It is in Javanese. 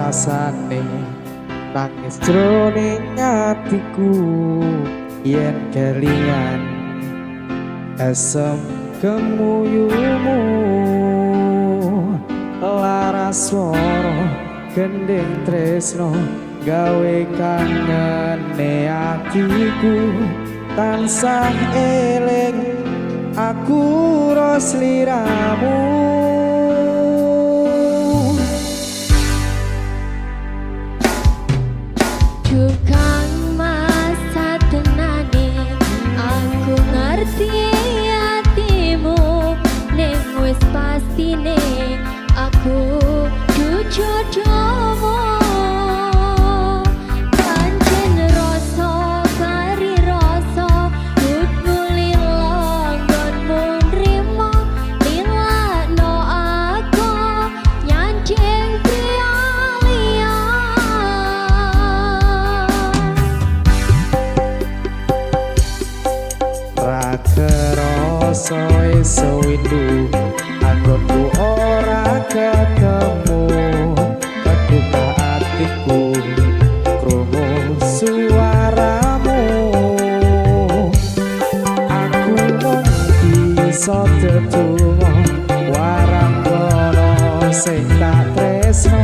Rasane nangis jroning atiku yen kelingan esem gemuyumu, lara swara gending tresno gawe kangene atiku, tansah eling aku ro sliramu. Kang masa tenane aku ngerti hatimu, ning wis pastine aku jodohmu. Pancen rasa kari rasa kudu lila nggonmu nrimo, lilakno aku nyanjing priya liya. Ra kerasa iso windu anggonku ora ketemu, keduka atiku krungu suaramu. Aku mung bisa tetunggo waranggono sing tak tresno.